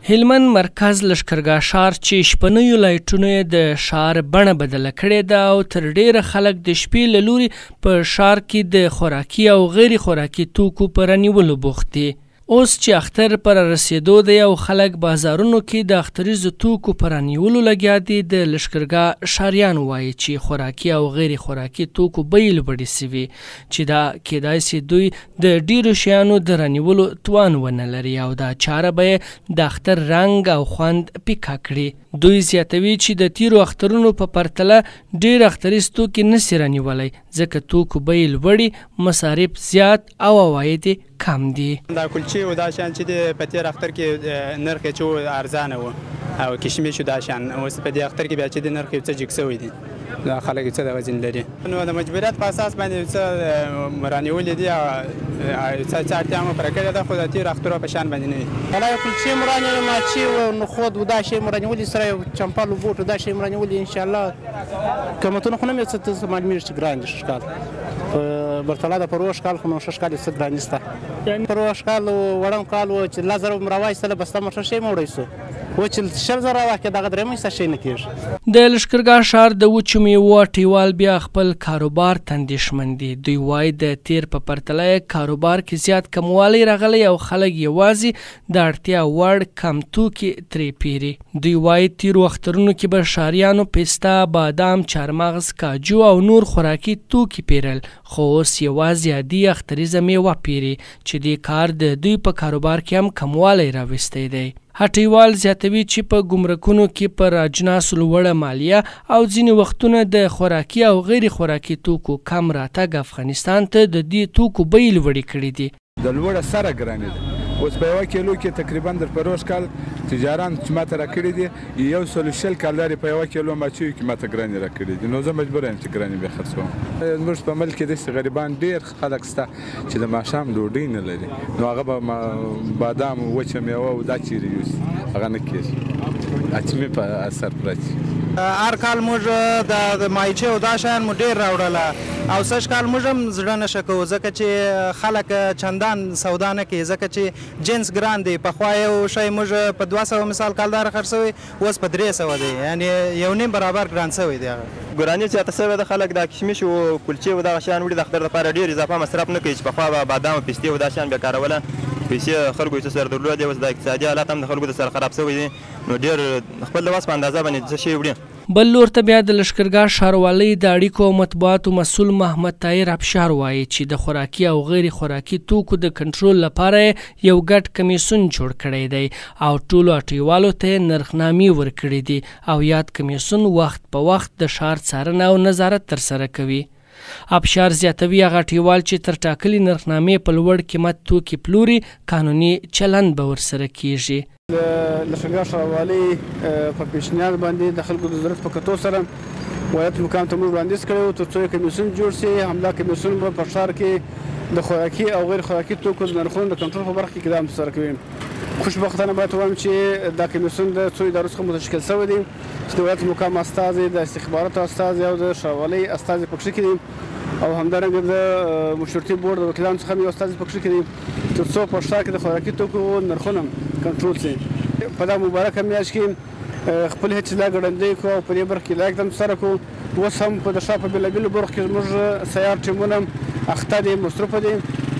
هلمند مرکز لښکرګاه ښار چې شپنیو لایټونو یې د ښار بڼه بدله کړې ده او تر ډېره خلک د شپې له لوري په ښار کې د خوراکي او غیر خوراکي توکو په رانیولو بوخت دي. اوس چې اختر په رارسېدو دی او خلک بازارونو کې د اختریزو توکو په رانیولو لګیا دي، د لښکرګاه ښاریان وايي چې خوراکي او غیر خوراکي توکو بیې لوړې شوي چې دا کېدای شي دوی د ډېرو شیانو د رانیولو توان ونه لري او دا چاره به یې د اختر رنګ او خوند پیکه کړي. دوی زیاتوي چې د تېرو اخترونو په پرتله ډېر اختریز توکي نه شي رانیولی، ځکه توکو بیې لوړې، مصارف زیات او عواید یې کم دي. دا کلچې او دا شیان چې دي په تېر اختر کې نرخ یې چې و ارزانه و او کشمش او دا شیان اوس په دې اختر کې بیا چې د نرخ یو څه جګ شوی دی، دا خلک یو څه دغه ځین لري، نو د مجبوریت په اساس باندې یو څه رانیولي دي او یو څه اړتیا مو پوره کړې ده، خو د تېرو اخترو په شان باندې نه دي. ولا یو کلچې مو رانیولې، ماچې و نخود و دا شی مو رانیولي، سره یو چمپل و بوټ و دا شی مو رانیولي. انشاءالله قیمتونه خو نه مې څه معلومېږي چې ګران دي سږ کال په برتله د پروږ کال، خو نو سږ کال یې څه ګراني شته. پروږ کال وړم کال و چې 10,000 مو راواخیستله، بسته مو ښه شی مو وړی شو، و چې 20,000 راواخلې دغه درېیمه حصه شی نه کېږي. د لښکرګاه ښار د وچو میوو هټیوال بیا خپل کاروبار ته اندېښمن دي. دوی وايي د تېر په پرتله یې کاروبار کې زیات کموالی راغلی او خلک یوازې د اړتیا وړ کم توکي ترې پېري. دوی وايي تېرو اخترونو کې به ښاریانو پسته، بادام، چارمغز، کاجو او نور خوراکي توکي پېرل، خو اوس یوازې عادي اختریزه میوه پېري چې دې کار د دوی په کاروبار کې هم کموالی راوستی دی. هټیوال زیاتوي چې په ګمرکونو کې پر اجناسو لوړه مالیه او ځینې وختونه د خوراکي او غیر خوراکي توکو کم راتګ افغانستان ته د دې توکو بیې لوړې کړې دي. د لوړه سره ګراني ده، اوس په یوه کیلو کې تقریبا در پروږ کال تجاران چې ماته راکړي دي 120 کالدارې په یوه کیلو ماچیو کې ماته ګرانې راکړي دي، نو زه مجبور یم چې ګرانې بیا خرڅوم. زموږ په ملک کې داسې غریبان ډېر خلک شته چې د ماښام ډوډۍ نه لري، نو هغه به بادام وچه میوه او دا چیرې یوسي، هغه نه کېږي، حتمي په اثر پرت. هر کال موږ د مایچې او دا شیان مو ډېر راوړله او سږ کال موږ هم زړه نه ښه کوو، ځکه چې خلک چندان سودا نه کوي، ځکه چې جنس ګران دی. پخوا یو شی موږ په 200 مثال کالدار خرڅوي، اوس په 300 دی، یعنې 1.5 برابر ګران شوی دی. هغه ګراني زیاته شوې ده، خلک دا کشمش او کلچې او دغه شیان وړي د اختر لپاره ډېر اضافه مصرف نه کوي، چې پخوا به بادام او پستې او دا شیان بیا کاروله، پیسې خلکو یې څه سره درلودې، اوس دا اقتصادي حالت هم د خلکو د سره خراب شوی دی، نو ډېر خپل د وس په اندازه باندې څه شی وړي. بل لور ته بیا د لښکرګاه ښاروالۍ د اړیکو او مطبوعاتو مسول محمد طاهر ابشار وایي چې د خوراکي او غیر خوراکي توکو د کنټرول لپاره یې یو ګډ کمیسیون جوړ کړی دی او ټولو هټیوالو ته یې نرخنامې ورکړې دي او یاد کمیسیون وخت په وخت د ښار څارنه او نظارت ترسره کوي. ابشار زیاتوي هغه هټیوال چې تر ټاکلي نرخنامې په لوړ قیمت توکي پلوري، قانوني چلند به ورسره کیږي. د لښکرګاه ښاروالۍ په پیشنهاد باندې د خلکو د ضرورت په کتو سره ولایت مقام ته موږ وړاندیز کړی و تر څو یو کمیسیون جوړ شي. همدا کمیسیون به په ښار کې د خوراکي او غیر خوراکي توکو د نرخونو د کنټرول په برخه کې اقدام ترسره کوي. خوشبختانه باید ووایم چې دا کمیسیون د څو ادارو څخه متشکل شوی دی چې د ولایت مقام استازي، د استخباراتو استازي او د ښاروالۍ استازي پکښې کې دي او همدارنګه د مشورتي بورډ د وکیلانو څخه هم یو استازي پکښې کې دي تر څو په ښار کې د خوراکي توکو نرخونه کنټرول شي. په دا مبارکه میاشت کې خپل هڅې لا ګړندۍ کړو او په دې برخه کې لا اقدام ترسره کړو. اوس هم په د ښار په بېلابېلو برخو کې زموږ سیار ټیمونه اخته دي، مصروفه دي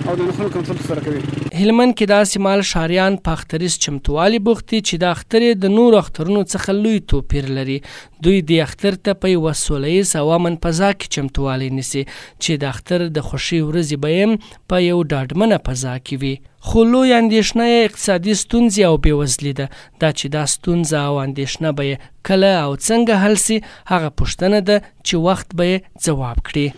او د نرخونو کنټرول ترسره کوي. هلمند کې داسې مهال ښاریان په اختریز چمتووالي بوخت دي چې دا اختر یې د نورو اخترونو څخه لوی توپیر لري. دوی دې اختر ته په یوه سوله ییز او امن فضا کې چمتووالی نیسي چې د اختر د خوښۍ ورځې به یې په یو ډاډمنه فضا کې وي. خو لویه اندېښنه یې اقتصادي ستونزې او بېوزلي ده. دا چې دا ستونزه او اندېښنه به یې کله او څنګه حل شي، هغه پوښتنه ده چې وخت به یې ځواب کړي.